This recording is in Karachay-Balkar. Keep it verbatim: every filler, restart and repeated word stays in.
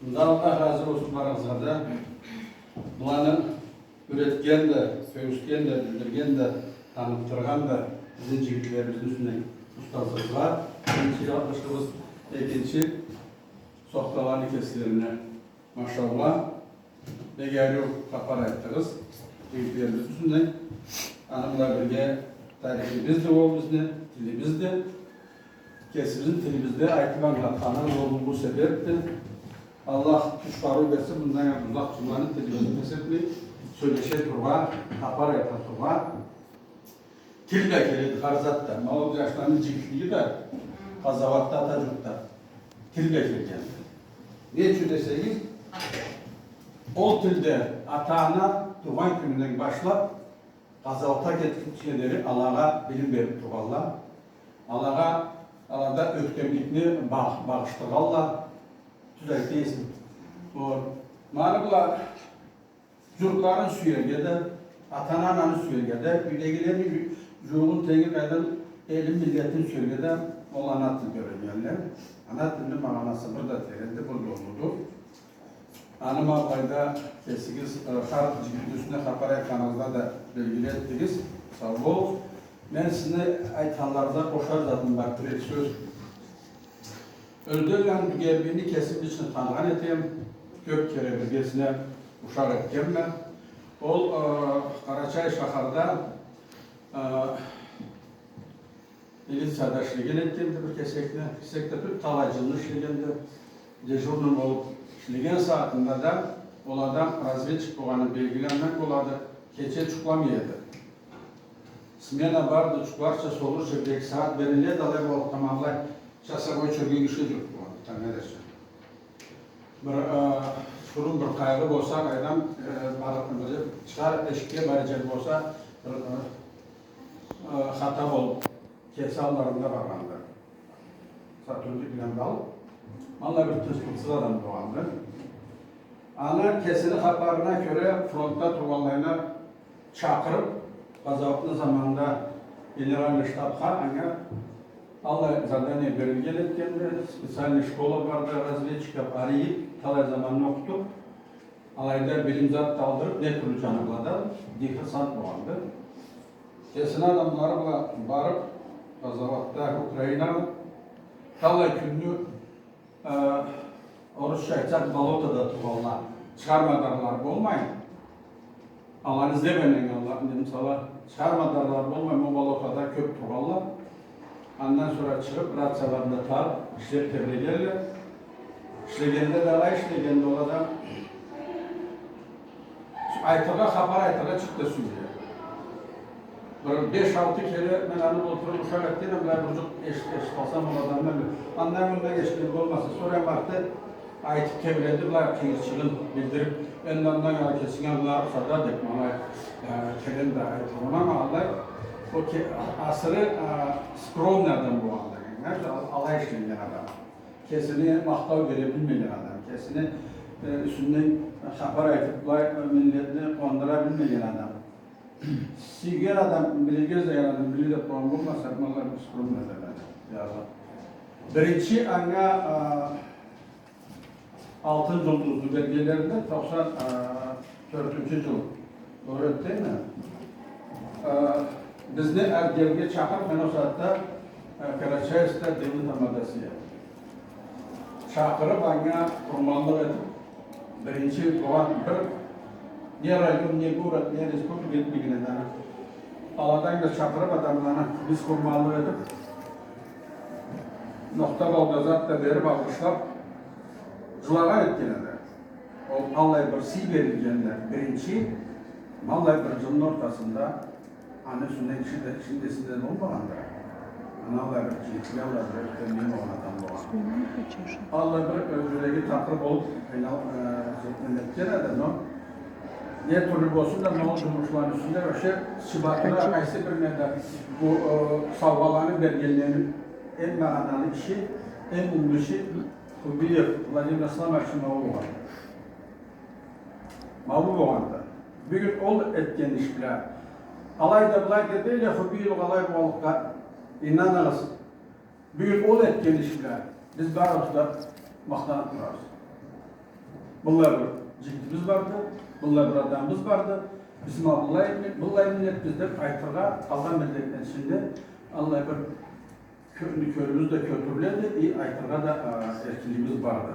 Мында Аллах разы болсун барыгъызгъа да. Буланы юретген да, кёргюзтген да, билдирген да, танытдыргъан да бизни джигитлерибизни юсюнден устазларыбызгъа биринчи алгъышыбыз, экинчи сохталаны кеслерине. Машалла, бек ариу хапар айтдыгъыз джигитлерибизни юсюнден. Аны бла бирге тарихибиз да ол бизни, тилибиз да. Кесибизни тилибизде айтыб ангылатханыбыз ол бу себебди. Аллах кюч-къарыу берсин, мындан ары узакъ джылланы тилибизни кесиб, сёлеше тургъа, хапар айта тургъа. Тил да керекди хар затда. Ма ол джашланы джигитлиги да къазауатда, ата джуртда тил да келгенди. Не ючюн десегиз, ол тилде ата-ана туугъан кюнюнден башлаб къазауатха кетгинчиге дери алагъа билим бериб тургъалла. Алагъа, алада ёхтемликни багъ-, багъышдыргъалла. Тюз айтыгъыз. Ол, ма аны бла джуртларын сюерге да, ата-ананы сюерге да, юйдегилерини, джу-, джууугъун, тенги, къайдам, элин, миллетин сюерге да ол ана тилде юреннгенле. Ана тилни магъанасы бир да теренди, бир да уллуду. Аны ма былайда кесигиз, э, хар джигитни юсюне хапар айтханыгъызда да белгили этдигиз. Сау болугъуз. Мен сизни айтханларыгъызгъа къошар затым бар, бир-эки сёз. Ёзденланы Дугербийни кесим лично таныгъан этеме, кёб кере биргесине ушакъ этгенме. Ол, э, Къарачай шахарда, э, милицияда ишлеген этгенди бир кесекни, кесек да тюл, талай джылны ишлегенди, дежурный болуб ишлеген сагъатында да ол адам разведчик болгъаны белгиленмек болады, кече джукъламай эди. Смена барды, джукъларча, солур джердеги сагъат бериледи, алай болуб, таманлай часовой чёрген киши джукъ болгъан, тангнга дерча. Бир, э, чукъурум бир къайгъы болса, къайдам, э, бар, бир чыгъар эшикге барыр джер болса, бир, э, э, хата болуб, кеси алларында баргъанды. Сотрудник бла да ол. Ма аллай бир тынчлыкъсыз адам болгъанды. Аны кесини хапарына кёре фронтда тургъанлайына чакъырыб, къазауатны заманында генеральный штабха анга аллай задание берилген этгенди, специальный школа барды, разведчик деб, ары ийиб, талай заманны окъутуб, алайда билим зат да алдырыб, не тюрлю джаны бла да диверсант болгъанды. Кесини адамлары бла барыб, къазауатда, Украинада, талай кюнню Э, орусча айтсакъ, болотода тургъанла, чыгъар мадарлары болмай. Аланы излеб, энди, мисал, чыгъар мадарлары болмай, ма болотода кёб тургъанла. Андан сора чыгъыб, рацияларын да тагъыб, ишлеб тебрегенле. Ишлегенде да, алай ишлегенде ол адам Айтыргъа, хапар айтыргъа чыкъды сюйюне. Бир беш-алты кере мен аны олтуруб ушакъ этгенме, былай бир джукъ эш-, эшиталсам ол адамдан бир. Андан мындан эшитген болмаса, сора барыб да айтыб тебреди, былай къыйырчыгъын билдириб, энди андан ары кесинге ангыларыкъса да деб, ма алай, э, терен да айтылгъан, ма алай, ол ке-, асыры, э, скромный адам болгъанды, алай ишлеген адам. Кесине махтау бере билмеген адам, кесини, э, юсюнден хапар айтыб, былай, э, миллетни къууандыра билмеген адам. Сюйген адам, билирге излеген адам, билир деб къууаннган болмаса, ма алай бир скромный адам эди. Биринчи анга, а, алтын джулдузну бергенлеринде токъсан, а, тёртюнчю джыл. Догъру этдимми? Э, бизни отделге чакъырыб, мен ол сагъатда, э, Карачаевскде дело тамадасы эдим. Чакъырыб, анга къурманлыкъ этиб, биринчи болгъан бир не район, не город, не республика этмеген эди аны. Аладан да чакъырыб адамланы биз къурманлыкъ этиб, нокъта бла да зат да бериб, алгъышлаб, джылагъан этген эди. Ол аллай бир сый берилгенде, биринчи, ма аллай бир джылны ортасында, аны юсюнден киши да, кишини да эсинде болмагъанды. Аны аллай бир джигитле, аллай бир ёхтемлиги болгъан адам болгъан. Аллай бир, э, джюреги такъыр болуб, къыйнал-, э, джетген эди да, но не тюрлю болсун да, ма ол джумушланы юсюнде вообще сыфатына къайсы бирине да бу, э, саугъаланы бергенлени эм магъаналы иши, эм уллу иши, Хубиев Владимир Исламович ма ол болгъан. Ма ол болгъанды. Бюгюн ол этген иш бла. Алай да былай да дейле, Хубиев алай болгъанлыкъгъа, ийнаныгъыз. Бюгюн ол этген иш бла биз барыбыз да махтаныб турабыз. Быллай бир джигитибиз барды, быллай бир адамыбыз барды. Биз ма быллай, быллай миллетбиз деб айтыргъа, къалгъан миллетлени ичинде аллай бир кё-, кёлюбюз да кётюрюледи, и айтыргъа да, а, эркинлигибиз барды.